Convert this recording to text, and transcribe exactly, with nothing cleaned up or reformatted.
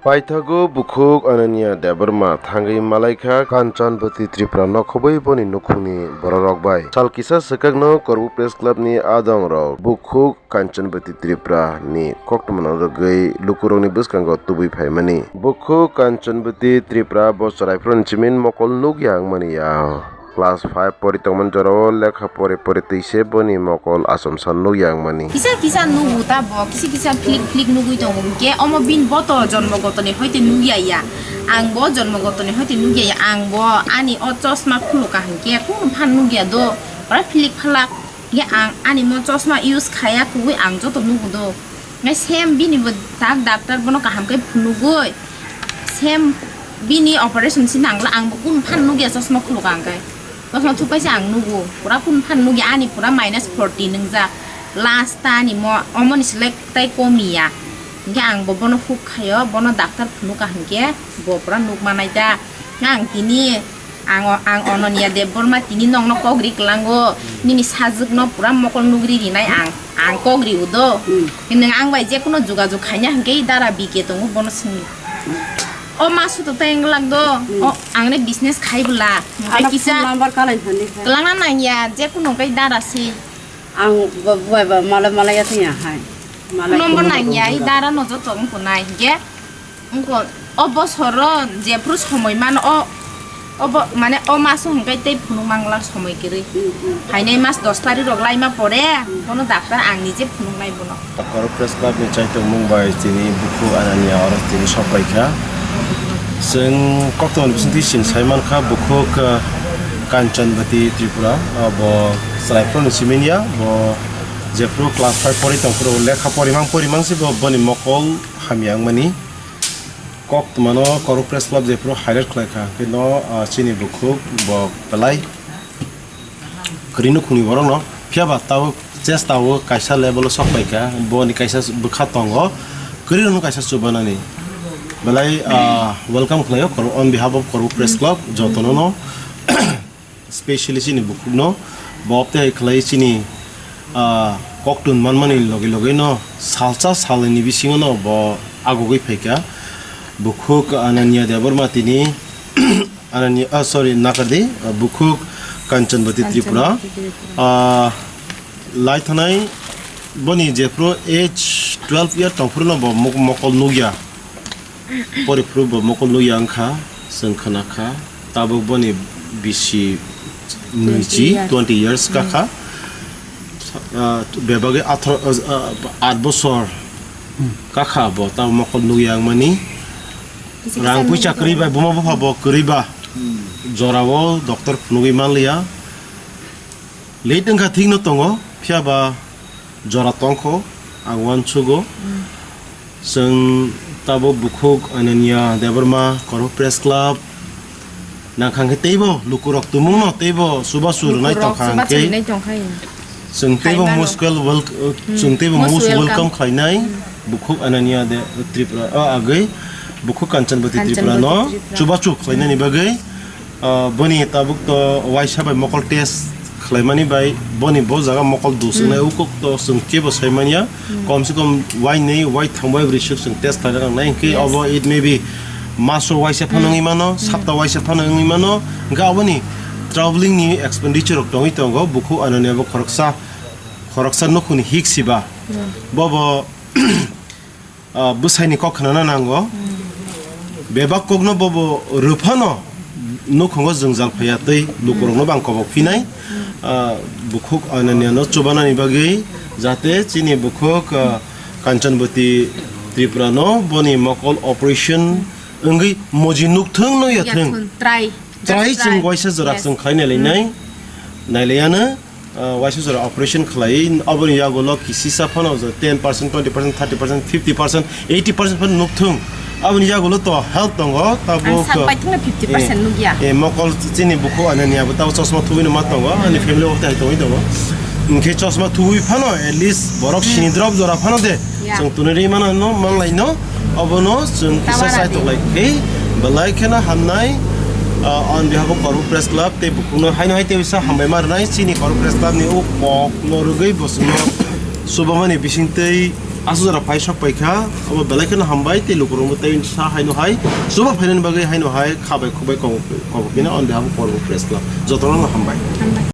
Paithago bukhuk Ananya Debbarma thangwi malaikha Kanchanbati Tripura nokhobwi boni nukhungni bororok bai. Sal kisa swkakno Korbu Press Club ni adongrok bukhuk Kanchanbati Tripura ni koktwmano rwgwi lukurokni bwskango tubui phaimani. Bukhuk Kanchanbati Tripura bo chwraiphru ni simin mokol nukya wngmani ya. Class five pori tongmani jorao lekha pori pori twi se boni mokol achomsa nukya wngmani. Kisa kisa nugo ta bo, kisa kisa flik flik nugwi tongo. Hwnkhe omo bini bo to jonmo gotoni hoite nukya ya. Ang bo jonmo gotoni hoite nukya ya. Ang bo ani o chosma khulukha hwnkhe kunu phan nukya do. Ora flik phalak. Hwnkhe ang ani mo chosma use khaya kubui ang joto nugo do. Hwnkhe same bini bo tak doctor bono kaham khe phunugwi. Same bini operation si nangla, ang bo kunu phan nukya chosma khulukha hwnkhe. Chosma thupaisa ang nugo, pura kunu phan nukya, ani pura minus forty nungjak. Last ta ani mo, omoni selek tai komiya. Hwnkhe ang bo bono huk khayo, bono doctor phunukha hwnkhe bo pura nukmanai ta. Ang tini, ang, ang Ononiya Debbarma tini nokno kok ri kwlango, nini sajwkno pura mokol nugri rinai ang, ang kok ri udo. Hmm. Nwng ang bai jekhuno jogajog khaina hwnkhe dara B K tongo bono swngwi. O ma suto tei wng glak do. Hmm. O ang le business khai bwla. Hwnkhe ano kisa phone number kalai thani kha. Kwlangna nangya, jekhuno hwnkhe dara se. Ang bo-, buai ba malai malai ya thanya hai. Malai Number phone nangya, number i dara no joto wng kunai. Hwnkhe wngko o bosoro jephru somoi mano o, o bo-, mane o maso hwnkhe tei phunuk mangla somoi kwrwi. Hmm, hmm. Phainai mas dos tarik rok laima pore, hmm, bono doctor ang nije phunuknai bono. Korok Press Club ni chaitokmung bai tini bukhuk Ananya oro tini sok paikha. Chwng koktwmani bisingtwi chwng sai mankha bukhuk, ah, Kanchanbati Tripura, ah, bo chwraiphru ni simi ya, bo jephru class five pori tongphuru lekha porimang porimang se bo boni mokol hamya wngmani. Koktwmano Korok Press Club jephru highlight khlaikha, hwnkhe no, ah, chini bukhuk bo belai kwrwi nukhungni borokno, phiya ba tabuk chesta o kaisa level o sok paikha, boni kaisa bwkha tongo, kwrwi rokno kaisa chubanani. Belai, ah, welcome khlaio Kor-, on behalf of Korok Press Club, jotono no, specially chini bukhukno, bo tei khlai chini, ah, koktun manmani loge loge no salsa salni bisingo no bo agugwi phaikha. Bukhuk Ananya Debbarma tini Ananya, ah, sorry, nakardi, ah, bukhuk Kanchanbati Tripura. Kanchanbati Tripura. Ah, lai thanai boni jephru age twelve year tongphuru no bo mok-, mokol nukya. Poriphuru bo mokol nukya wngkha, chwng khwnakha. Tabuk boni bisi nwichi, twenty years. Twenty years kakha. Hmm. Ah, bebagwi atharo, ah, ah, aat bosor kakha bo tabuk mokol nukya wngmani. Kisa kisa rang puisa nugwi kwrwi bai, tongo. Buma bupha bo kwrwi ba. Hmm. Jorao doctor phunugwi manliya. Late wngkha thikno tongo, phiya ba jora tongkho, ang uansugo. Hmm. Chwng tabuk bukhuk Ananya Debbarma, Korok Press Club, nangkha hwnkhe teibo lukurok tumungno teibo chubachu rwnai tongkha hwnkhe. Lukurok chubachu rwnai tongkha. Chwng teibo khaimano. Most wel-, wel-, hmm, chwng teibo most most welcome. Welcome khlainai. Hmm. Bukhuk Ananya de Tripura, o, agwi bukhuk Kanchanbati Tripura no Kanchanbati Tripura. Chubachu khlainani bagwi, o, boni tabuk to waisa bai mokol test khlaimani bai boni bo jaga mokol dus wngnai. Hmm. Ukok to chwng kebo saimanya, hmm, kom se kom wainwi waitham waibrwi swk chwng test khlaina nangnai hwnkhe. Yes. Obo it may be maso waisa phano, hmm, wngwi mano, hmm, sapta waisa phano wngwi mano, hwnkhe aboni travelling ni expenditure rok tongwi tongo. Bukhuk Ananya bo khoroksa, khoroksa nukhungni hik siba. Hmm. Bobo, ah, bwsaini kok khnana nango. Hmm. Bebak kokno bobo rwphano nukhungo jwngjal phaiya tei lukurokno bang kobok phinai. Hmm. Ah, bukhuk Ananya no chubanani bagwi jate chini bukhuk, ah, Kanchanbati Tripura no boni mokol operation wngwi moji nukthung no yathung. Yathung, try. Try. Just chwng try. Waisa jora, yes, chwng khai nailainai. Hmm. Nailaiyano. Ah, waisa jora operation khlai, aboni yagulo kisisa phano je ten percent, twenty percent, thirty percent, fifty percent, eighty percent phano nukthung. Aboni yagulo to health tongo, tabuk ang sak paithakno fifty percent, eh, nukya. Eh, mokol chini bukhuk Ananya bo tabo chosma thubui no ma tongo, ani family o tai tongwi tongo. Hwnkhe chosma thubui phano at least borok, hmm, sini drop jora phano de. Ya. Chwng tunui rwi mano no, manlai no, obono chwng kisa. Tabara sai di. Toklai khe, belai kheno hamnai, ah, on behalf of Korbu Press Club tei bukhukno haino hai tei bisa hambai ma rwnai, chini Korbu Press Club ni o kok no rwgwi bo chwngno chubamani bisingtwi Aswk jora phai sok paikha, abo belai kheno hambai, tei lukurokno tei sa haino hai, chuba phainani bagwi haino hai kha bai khuk bai kok, kok phina on behalf of Kormo Press Club. Jotono hambai.